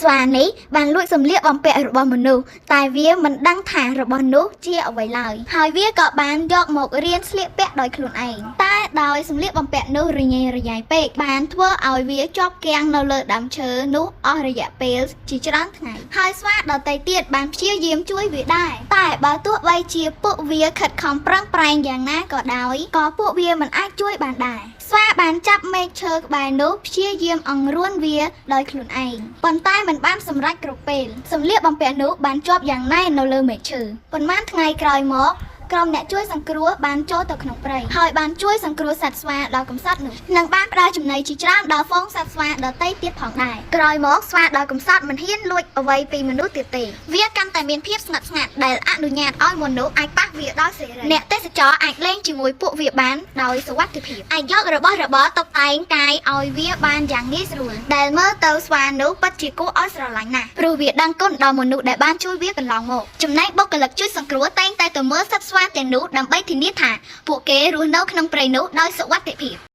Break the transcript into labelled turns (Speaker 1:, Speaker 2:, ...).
Speaker 1: ស្វានេះបានលួចសម្លៀកបំពាក់របស់មនុស្សតែវាមិនដឹងថារបស់នោះជាអ្វីឡើយហើយវាក៏បានយកមករៀនស្លៀកពាក់ដោយខ្លួនឯងតែដោយសម្លៀកបំពាក់នោះរញ៉េរញ៉ៃពេកបានធ្វើឲ្យវាជាប់គាំងនៅលើដើមឈើនោះអស់រយៈពេលជាច្រើនថ្ងៃហើយស្វាដទៃទៀតបានព្យាយាមជួយវាដែរតែបើទោះបីជាពួកវាខិតខំប្រឹងប្រែងយ៉ាងណាក៏ដោយក៏ពួកវាមិនអាចជួយបានដែរស្វាបានចាប់មែកឈើក្បែរនោះព្យាយាមអង្រួនវាដោយខ្លួនឯងប៉ុន្តែមិនបានសម្រេចគ្រប់ពេលសម្លៀកបំពាក់នោះបានជាប់យ៉ាងណែននៅលើមែកឈើប៉ុន្មានថ្ងៃក្រោយមកក្រុមអ្នកជួយសង្គ្រោះបានចូលទៅក្នុងព្រៃហើយបានជួយសង្គ្រោះសត្វស្វាដ៏កំសត់នោះនិងបានផ្ដល់ចំណីជាច្រើនដល់ហ្វូងសត្វស្វាដទៃទៀតផងដែរក្រោយមកស្វាដ៏កំសត់មិនហ៊ានលួចអ្វីពីមនុស្សទៀតទេវាកាន់តែមានភាពស្ងប់ស្ងាត់ដែលអនុញ្ញាតឲ្យមនុស្សអាចប៉ះវាដោយសេរីអ្នកទេសចរអាចលេងជាមួយពួកវាបានដោយសុវត្ថិភាពអាចយករបស់របរតុបតែងកាយឲ្យវាបានយ៉ាងងាយស្រួលដែលមើលទៅស្វានោះពិតជាគួរឲ្យស្រឡាញ់ណាស់ព្រោះវាដឹងគុណដល់មនុស្សដែលបានជួយវាកន្លងមកចំណែកបុគ្គលិកជួយសង្គ្រោះតែងតែទៅមើលសត្វស្វាទាំងនោះដើម្បីធានាថាពួកគេរស់នៅក្នុងព្រៃនោះដោយសុវត្ថិភាព។